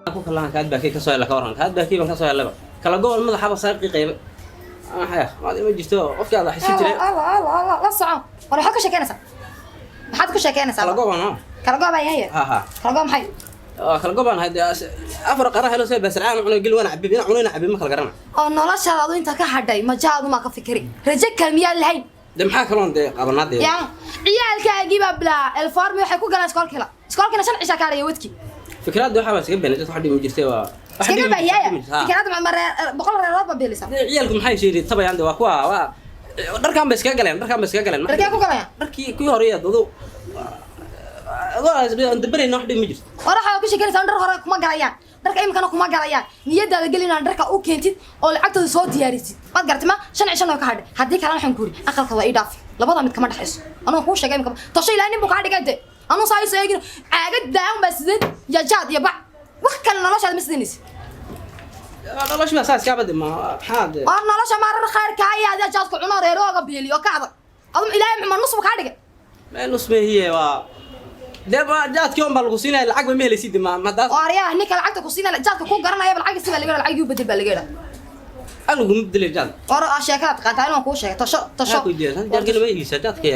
Ku kalahan kaad baakii ka soo hela, ka waran kaad baakii baan ka soo helaba kala gobol madaxaba saaqi qayba maxay maad ima jirto qofkii aad xisi jiray. Alla alla alla, la soco. War, waxaad ka sheekeynaysaa? Maxaad ku sheekeynaysaa? Kala gobol no. Kala goob ayaa haya. Ha ha. Kala goob maxay? Waa kala gobol hayd afar qara helo soo basraan cunay gil wana cabib ina cunay ina cabib ma kala garana. Oo noloshaada adu inta ka hadhay majaadu ma ka fikiri, rajo kale miyaa lahayn? De maxaa kaloon dee qabanaa dee? Ya ciyaalkaagii baa bilaa elformi waxay ku galaan iskoolkila, iskoolkina 5 cisha kaadhaya wadkii. Fikraadda waxaa baa iskaga beenay dadka, wax dhimi jirtay waa wax iskaga dhimi baayaaya. jirtay, ha. Fikiraadda ma reer 100 reerood ba beelisa. Dee ciyaalku maxay sheeri tabayaan de waa kuwa waa dharkaan bay iskaga galeen, dharkaan bay iskaga galeen. Dharkee ku galayaan? Dharkii kuwii hore adu adoo aan dabarayna, wax dhimi jirto. War, waxaa ku sheekeynaysaa dhar hore kuma galayaan, dharka imikana kuma galayaan. Niyadaada geli inaan dharka u keentid oo lacagtooda soo diyaarisid, waad garatay? Ma 5 cishan oo ka hadhay, haddii kalena waxaan ku yidhi aqalka waa ii dhaafi, labada mid kama dhexayso. Anuu kuu sheegay imika, tosho ilaahay nin buu kaa dhigay de. Anuu saa isoo eegin, caagad daawan baa sideen iyo jaad iyo bac, wax kale noloshaada ma sidanaysid. Noloshu baa saa iskaaba de ma maxaa de. War, nolosha maarar khayrkaa iyo adiga jaadku cuno reerooga beeliyo ka adag. Adum ilaahay ma nus buu kaa dhigay? Ma nus mehiye, waa dee ma jaadkii un baa lagu siinaya, lacag ba ma helaysid ma ma daas. Oo aryaha ninka lacagta ku siinaya jaadka ku garanaya, lacag si baa laga lacag igu bedel baa laga yidhaa. Lacag laguma bedelay jaad. War, sheekada taqaantaa inaan kuu sheegay, tosho tosho. Maxaa ku jeeda jaadkii lama iibisa jaadka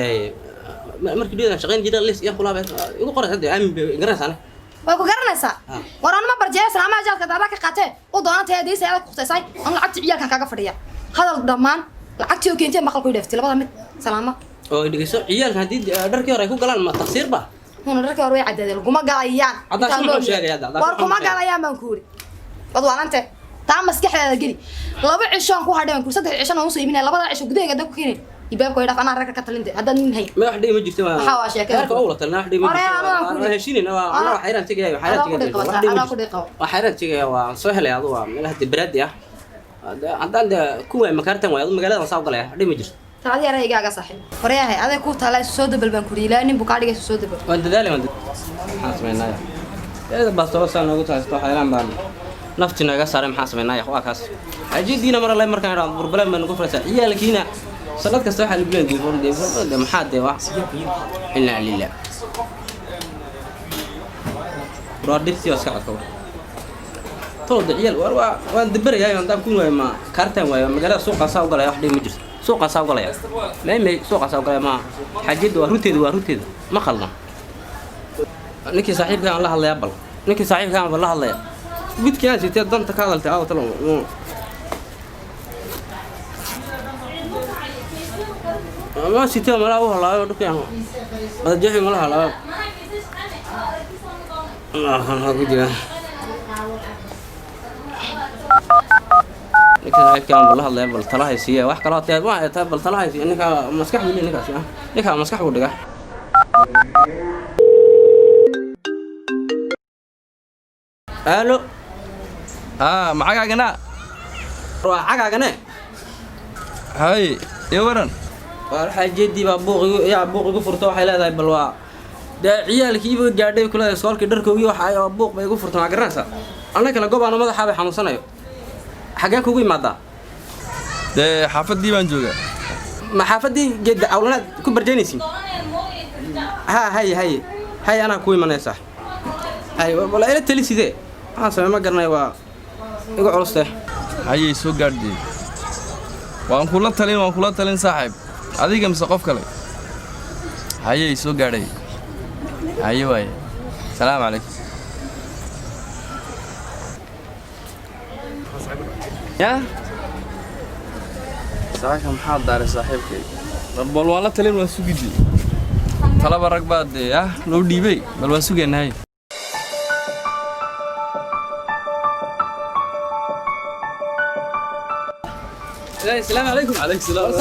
markii dhiyada shaqayn jiray lis iyo kulaaba igu qoraysa dee aamin bay garanaysaa. Way ku garanaysaa. Ah. War, anuma barjeeya salaamaha jaadka daadaa ka qaatee u doonantay adaysa adag kuqsaysay, anu lacagtii ciyaalkan kaaga fadhiya. Hadal dhammaan lacagtii oo keentay maqal ku dhaaftay, labada mid salaama. Oo dhegeyso, ciyaalka haddii dharkii hore ay ku galaan ma taqsiir ba? Huna dharkii hore way caddeedeen, laguma galayaan. Caddaasho Intaan muxuu loo sheegaya hadda? War, kuma muxuu sheegaya? galayaan baan ku yidhi. Wad waalante, taa maskaxdaada geli. 2 cishoon ku hadhay baan ku yidhi, 3 cishona waan usoo iibinaya. Labada cisho gudaheega haddaan ku keenay ibaabka way dhaaf, anaa ragga ka talinte haddaan nin hayn. Ma wax dhigi ma jirto. Waxaa waa sheekada. Heerka oo la talina wax dhigi ma Hore jirto. anaa ku Waa heshiinayna, waa anaa xayraan tegaya, xayraan Adaa ku tegaya. dhiqaba, Wax dhigi ma adaa ku jirto. dhiqaba. Waa xayraan tegaya, waa soo helay adu waa meelaha dibaraadi ah. Haddaan de ku waay makaartan waay adu magaalada waan saa u galaya, wax dhigi ma jirto. Taadi araygaaga saaxiib waryahay aday ku taala, isu soo dabal baan ku yidhi. Ilaahay nin buu kaa dhigay, isu soo dabal. Waan dadaalay, waan maxaan sameynaya eeda baastoolo saa noogu tahaysto xayraan baan nafti naga saaray. Maxaan sameynaya? Waa kaas xajidiina mar alle markaan idhaahdo burbaleen baa nagu furaysaa. Ciyaalkiina sanad kasta waxaa lagu leeyahay de maxaa dee wax inaa lilah waa dhibtii waa iska codka tolda ciyaal. War, waa waan dabarayaa haddaan kun waayo ma kaartaan waayo magaalada suuqaasaa u galaya, wax dhibi ma jirto, suuqaasaa u galaya meymey suuqaasaa u galaya. Ma xaajadda waa runteeda, waa runteeda, ma khaldan. Ninkii saaxiibkaan la hadlayaa, bal ninkii saaxiibkaan bal la hadlaya gudkii aan sitee danta ka hadaltay aaw talo. Ma sitee malaa u halaayo dhulkaan madajeexi mala halaayo maxaa ku jira. Ninka saaxiibkaan bal la hadlaya, bal talahay siiya wax kaloo tee ma taa, bal talahay siiya. Ninkaa maskax buu leeyahay ninkaasi, ah ninkaa maskax buu dhigaa. Alo. Aa, macagaagana? Waa cagaagane. Hay, iyo waran. Waa xaajeedii baa buuq igu yaa buuq igu furto, waxay leedahay bal waa dee ciyaalkiiba gaadhay kuleedahay iskoolkii dharkoogii waxa ay oo buuq bay igu furto, maa garanaysaa? Anna kale gobaano madaxaa bay xanuunsanayo, xaggee kugu imaadaa? Dee xaafaddii baan joogaa. Ma xaafaddii geedda awlanaad ku barjaynaysiin? Ha, hay hay hay, anaa ku imanaysaa. Hay, wala ila tali sidee waxaan samey ma garanayo, waa igu culuste. Hayay, soo gaadhdee. Waan kula talin, waan kula talin saaxiib. Adiga mise qof kale? Hayay, soo gaadhay. Haye waaye, salaamu calaykum. Yaa saaka maxaa daaray saaxiibkay? Bal waan la talin, waan sugidii talaba rag baa dee ah loo dhiibay, bal waan sugaynahay. السلام عليكم. عليك السلام.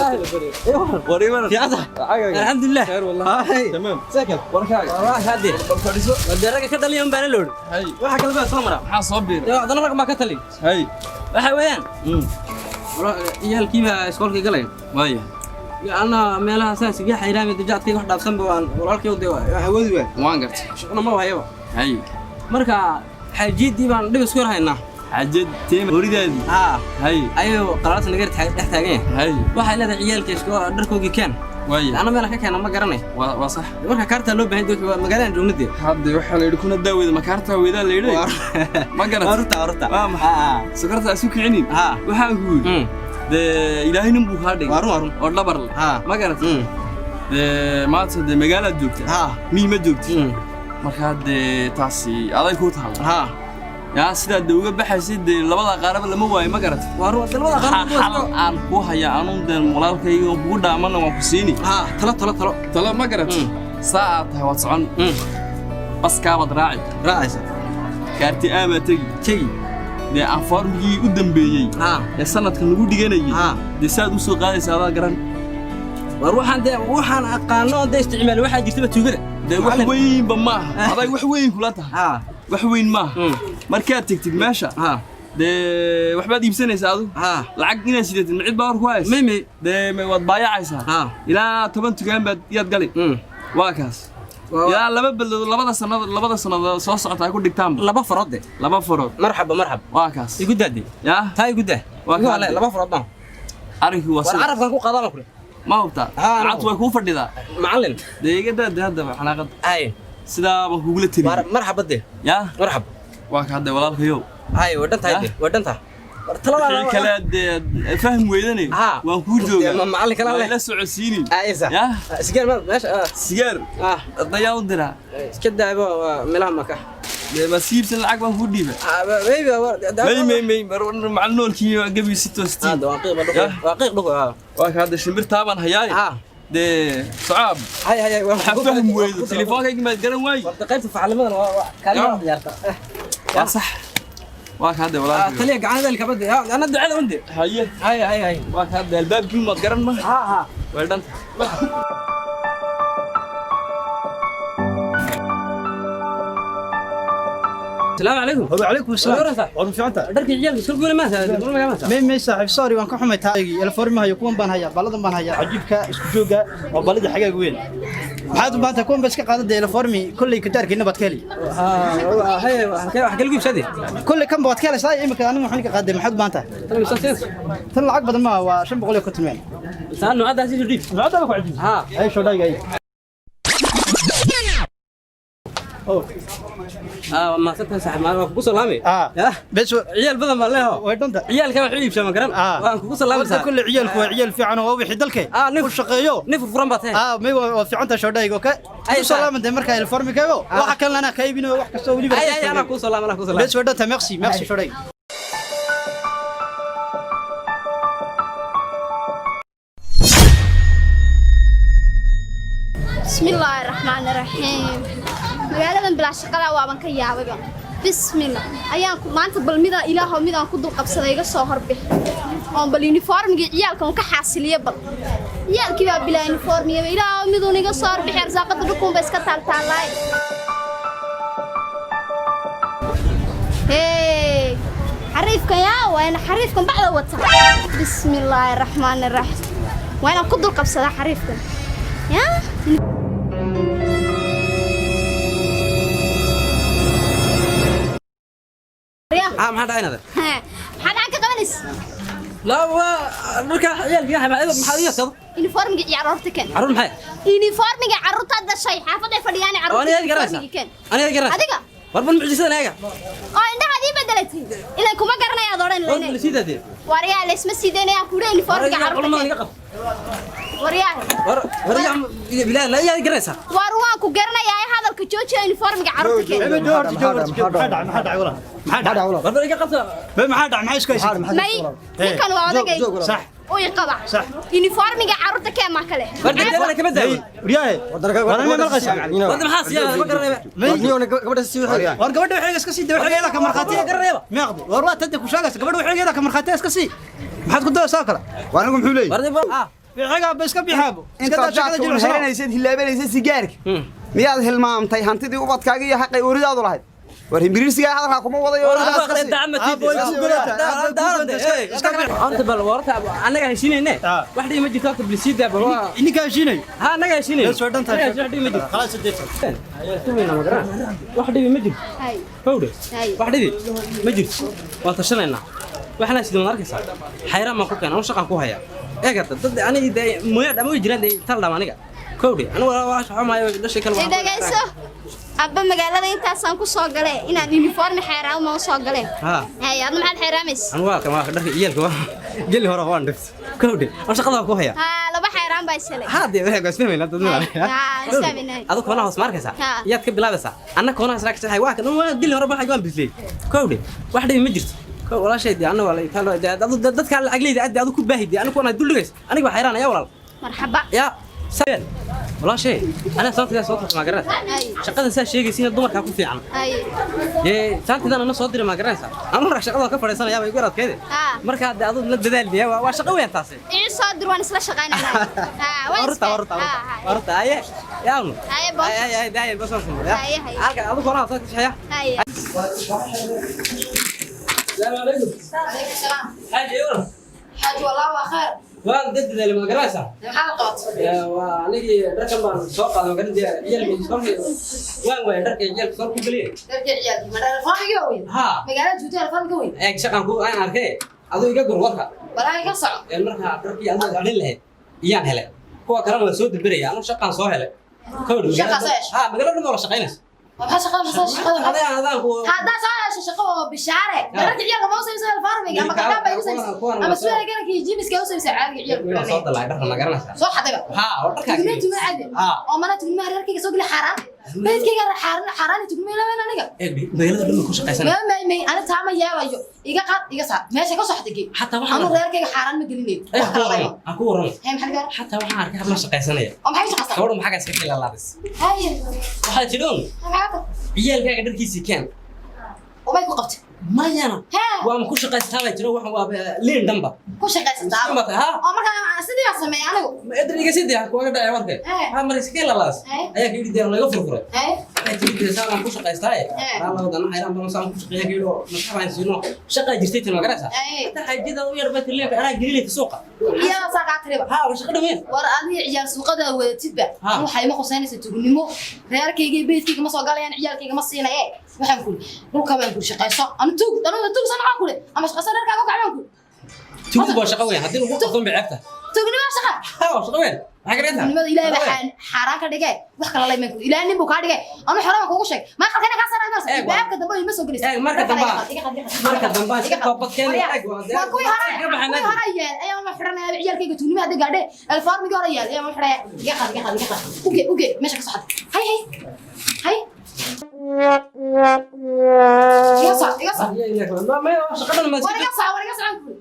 وريمان. في عطا. الحمد لله. خير والله. هاي. تمام. ساكن. Warkaaga? والله هادي. Fadhiiso. Wadeeraga ka dhaliyan baan la oran. Hay. Waxa kale baa soo mara. Maxaa soo biiray? Haddana rag baa ka talin. Hay. Waxa weeyaan ciyaalkii baa iskoolkii galay. Waaya. Ana meelaha saas iga xayraamay dajaadkayga wax dhaafsanba waan walaalkay dee waa awoodi waay. Waan gartay. Shaqana ma hayaba. Hay. Marka xaajiyaddii baan dhib isku yar haynaa. Xaajad teema horidaadii? Haa. Hay. Ayuu qalaas naga dhex taagan yahay. Hay. Waxay leedahay ciyaalka isko dharkoogii keen. Waaya. Ana meelaha ka keena ma garanay. Waa sax. Marka kaartaa loo baahan yahay waa magaaladan joogna dee. Hadda waxaa la yidhi kuna daaweeda makaartaa weedaa la yidhi, ma garat? Waa runta. Waa maxay? Sokorta isu kicinin. Haa. Waxaan ku yidhi dee ilaahay nin buu kaa dhigay. Waa run, waa run. Oo dhabar leh. Haa. Ma garat? Dee maanta dee magaalaad joogta, haa miyi ma joogti. Markaa dee taasi aday kuu taalla. Haa. Yaa sidaad dee uga baxaysid dee labada qaaraba lama waayo, ma garat? Waa run, labada qaar. Xal aan kuu hayaa anuun dee walaalkayga oo kugu dhaamana waan ku siini. Haa, talo talo talo. Talo, ma garat? Saa aad tahay waad socon, baskaabaad raaci. Raacaysa. Kaarti aabaad tegi. Tegi. Dee anfoormigii u dambeeyey haa ee sanadkan lagu dhiganayay haa dee saad u soo qaadaysa adaa garan. War waxaan dee waxaan aqaano dee isticmaal waxaa jirtaba tuugada. Dee wax weynba maaha, aday wax weyn kula tahay. Haa. Wax weyn maaha. Markaad tegtid meesha haa dee waxbaad iibsanaysaa adu. Haa. Lacag inaad sidatid ma cid baa war ku haysa? Mimi. Dee waad baayacaysaa. Haa. Ilaa 10 tukaan baad yaad gali. Waa kaas ilaa laba beldood labada sannadood soo socota ay ku dhigtaanba. Laba farood de. Laba farood. Marxaba marxaba. Waa kaas. Igu daade. Yaa. Taa igu daa. Waa igu kaa hale dee. Laba farood baan. Arrinkii waa war sida. Carabkan ku qaadaan kule. Ma hubtaa? Haa. Lacagtu way kuu fadhidaa. Macallin. Dee iga daade haddaba xanaaqada. Ay. Sidaa baan kugula teliyey. Marxaba de. Yaa. Marxaba. Waa ka hadda walaalkayow. Hay, waa dhantahay de, waa dhantahay. War talada wixii kale dee fahmi weydane Haa. waan kuu joogaa. Dee, macallin kale Waa leh. ila socodsiini. Aysa. Yaa. Sigaar ma meesha? Sigaar ah dayaa u diraa. Iska daayba waa meelaha maka. Dee ma siibsan, lacag baan kuu dhiibay. Maybe. May may may macallin noolkii waa gebi si toostiin. Hada waa qiiq dhuko, waa qiiq dhuko. Waa ka hadda shimbirtaa baan hayaay. Haa. Dee socaab. Hay hay hay. Waxaa fahmi weydo telefoonkayga maad garan waayi. Warta qaybta facalimadan waa kaalin ciyaarta. Waa sax, waa ka hadda walaalkayo. Taliya gacanta kabada ana ducada unde. Haye. Hay hay hay. Waa ka hadda albaabkii maad garan ma. Haa haa. Way dhanta. السلام عليكم. وعليكم السلام. Waad fiicanta. Dharkii ciyaalka iska guula maanta maanta. May saaxiib, sorry, waan ka xumay taagii ilfoorma hayo. Kuwan baan hayaa, balladan baan hayaa, cajiibka isku jooga oo ballada xagaaga weyn. Maxaad u baahantahay? Kuwan ba iska qaadan dee ilfoormi kolley kadaarkiina baad ka heli. Haa hay, wax kala iibsadii. Kolley kan baad ka helaysaa imika, anigu waxaan ka qaaday. Maxaad u baahantahay? Tan misaas? Tan lacag badan ma waa 550 meel. Saan nuucadaas isu dhiib. Nuucada ku cajiib. Haa. Ay soo dhaagay. Oh. Ah, ma sabta saaxiib, ma kugu salaamay. Ah. Bes. Ciyaal badan baa leeho. Way dhanta. Ciyaalka wax u iibsama garan. Waan kugu salaamay. Horta kolley ciyaalku waa ciyaal fiican oo wixii dalka nin u shaqeeyo. Nin furfuran baa tahay. Ah, may waa fiican tahay soo dhaagay, okay. Ay, Ku salaaman dee markaa ilfoormi kago. Waxa kalena anaa ka iibinayo wax kastoo weliba. Ay ay, ana ku salaam, ana ku salaam. Bes way dhanta, merci merci soo dhaagay. بسم الله الرحمن الرحيم. Magaaladan bilaa shaqada waaban ka yaabayba. Bismillah, ayaan ku maanta bal mida ilaahow midaan ku dul qabsaday iga soo horbixi oon bal uniformigii ciyaalka un ka xaasiliye. Bal ciyaalkii baa bilaa uniformiya. Ilaahow miduun iga soo horbixi, arsaaqada dhulkuunba iska taaltaalaay. Hey, xariifkan yaa waa ina xariifkan bacda wata. Bismi illaahi raxmaani raxiim, waa inaan ku dul qabsadaa xariifkan yaa. Haa, maxaa dhacay nada? Maxaad gacan ka qabanaysa? La waa dharka ciyaalka maxaa iga soo? Uniformiga ciyaar horta ken. Caruur maxay? Uniformiga carruurta dhashay xaafadday fadhiyaan carruurta. Aniga garanaysa. Uniformiga ken. Aniga garanaysa. Adiga? War bal mucjisadan eega. Oo indhahaad ii bedelatay ilan kuma garanayaad odhan War lene. bal sidaadee. Waaryaa, laysma siideynaya kuudha uniformiga War carruurta culumada ken. iga qab. Waryahay. War war yaa bilaa la yaa garanaysaa. War waan ku garanayaa hadalka joojiya uniformiga carruurta keen. Maxaa dhacay, maxaa dhacay walaal, maxaa dhacay? War war iga qabta. Maxaa dhacay, maxaa isku haysid? May ninkan waa odagay. Sax. U iqaba. Sax. Uniformiga carruurta keen ma kale. War dadka kama daawo. Waryahay, war ma maqashaa? War maxaa siyaa ma garanayba. War gabadha waxay iska sii day, waxay ka markhaati garanayba. Meeqdi war waa tadda ku sheegaysa gabadha waxay ka markhaati iska sii, maxaad ku daysaa kale? War anigu muxuu leeyahay? War ah bixiga ba iska bixaabo. Intaad jaadka u heranaysid, hilaabanaysid sigaarka, miyaad hilmaamtay hantidii ubadkaaga iyo xaqay ooridaadu lahayd? War himbirirsigaa hadalkaa kuma wadayo. Horta bal warta annaga heshiinayne wax dhibi ma jirto horta bilisiida bal waa Ninka heshiinay. Ha, annaga heshiinayne. Soo dhantahay. Wax dhibi ma jirto. Khalaas sideed. Tumayna ma garan wax dhibi ma jirto. Hay. Howdhe. Hay. Wax dhibi ma jirto, waan tashanaynaa. Waxna sidii waan arkaysaa xayraan baan ku keenay, anu shaqaan ku hayaa. Eegata dad aniga dee mooyaa dhama way jiraan dee tal dhama aniga kowdhe anigu waa xumaayo dhashay kale. Dhagayso. Abba magaalada intaasaan ku soo galay inaan uniform xeeraamo ma soo galeen. Ha. Hay, adna maxaad xeeraamaysa? Anigu waa kan waa dharka iyalka waa geli hore waan dhift kowdhe aan shaqada ku hayaa. Ha, laba xeeraan baa isalay. Ha dee waxay isfahmayna dad ma. Ha, isfahmaynaa. Adigu koonaha hoos ma arkaysaa? Ha. Iyaad ka bilaabaysaa, anna koonaha isla ka saxay waa kan waa geli hore baa waan bislay kowdhe wax dhibi ma jirto. Kow walaashay dee anna waa la taalo dee adu dadka lacag leeyda aad adu ku baahi dee anigu kuna duldhigays aniga waa xayraan ayaa walaal. Marxaba. Yaa sabeen walaashay ana saantidaa soo tartama garanaysaa. Hay. Shaqada saa sheegaysiina dumarkaa ku fiican. Hay. Dee saantidan ana soo diray ma garanaysaa, anu markaa shaqada ka fadhiisanayaa bay igu yaraadkeede. Ha. Markaa dee adu la dadaal dee waa shaqo weyn taasi. Ii soo dir, waan isla shaqaynaynaa. Ha, waan warta warta warta aye yaanu. Haye, boss. Ay ay ay boss boss. Haye, haye. Halka adu koonaha soo kaxeeya. Haye. السلام عليكم. Calaykum salaam. حاجة يلا. Xaaji, wallah waa khayr. Waan dad dadaal ma garanaysaa? Maxaa la qabatay? Waa anigii dharkan baan soo qaaday ma garanaysaa, ciyaalka soo waan waayay dharka ciyaalka soo ku geliyay. Dharkii ciyaalkii ma dhar farmiga weyn? Ha. Magaalada juuta farmiga weyn. Eeg shaqan ku aan arkay aduu iga gur warka. Walaa iga soco. Een markaa dharkii aduu celin lahayd iyaan helay, kuwa kalena waan soo dibiraya anu shaqaan soo helay. Kowdhi. Shaqaa soo heshay? Ha, magaalada dhan waa la shaqaynaysa. Maxaa shaqada, maxaa shaqada? Adaan adaan ku Haddaa soo hesho shaqo oo bishaare, dharka ciyaalka ma u samaysa farmiga ama kardaan bay u samaysa ama suwaal garankii jimiska u samaysa caadiga ciyaalka? Soo dalay dharka ma garanaysaa? Soo xadayba. Ha, waa dharkaa. Tugme tugme caadi. Ha. Oo mana tugme reerkayga soo geli xaaraan beydkayga xaaraan xaaraan tugme laweyn aniga. Eeg magaalada dhan ku shaqaysanaya. Ma may may ana taa ma yeelayo, iga qaad iga saar meesha ka soo xadagay. Xataa waxaan Anu reerkayga xaaraan ma gelinayo. Ay, Wax kala ku layo. warramo, aan ku warramo. Hee, maxaa gaar? Xataa waxaan arkay habla shaqaysanaya. Oo maxay shaqaysaa? Gabadhu maxaa iska khilaalaadis? Haye. Waxaa tidhi un maxaa ka ciyaalkaaga dharkiisii keen. Oo may ku qabtay? Mayana. Hee. Waa ma ku shaqaystaa bay tiri, waxan waa liin dhanba. Ku shaqaysataa? Miskiin baa tahay, ha. Oo markaa sidii baan sameeyay anigu. Ma edri iga sii daya kuwaga dhacay warkay. Eh. Ha, mar iska khilaalaadis. Eh. Ayaa ka yidhi dee laga furfuray. Haye. Waxay tiri dee saan aan ku shaqaystaaye. Eh. Raa laba dana xayraan badan saan ku shaqeeya ka yidhi oo maskax baan siino shaqaa jirtay tiri ma garanaysaa. Eh. Hataa xaajada u yar bay tiri leeyahay anaa gelinaysa suuqa. Iyadaa saa kaa tiriba. Ha, waa shaqo dhaweyn. War adiga ciyaal suuqada wadatidba. Ha. Anu waxay ima qusaynaysaa tugnimo, reerkayga iyo beydkayga ma soo galayaan, ciyaalkayga ma siinaye. Waxaan kuli dhulka baan kuli shaqayso anu tuug anu tuug sanacaan kuli ama shaqayso reerkaaga u kacbaan kuli. Tugid waa shaqo weyn haddii lagu qabto bay ceebta. Tugnimo shaqa? Ha, waa shaqo weyn. Maxaa ka dhigantaa? Tugnimada Ilaahay baa xaaraan ka dhigay, wax kala layman kuli Ilaahay nin buu kaa dhigay, anu xoraan kuugu sheeg ma qalkana kaa saaray marsa. Eeg, waa- Albaabka dambe ima soo gelaysa. Eeg, marka dambe- marka dambe iska toobad keeni, eeg, waa- Waa kuwii hore ka baxay kuwii hore yaal ayaa ma xiranaya ciyaalkayga tugnimo hadda gaadhe alfaarmigii hore yaal ayaa ma xiranaya. Iga qaad, iga qaad, iga qaad, uge uge meesha ka soo xad. Hay hay hay, iga soc, iga soc. Shaqo dhan ma War iga soc, war iga soc aan kuli.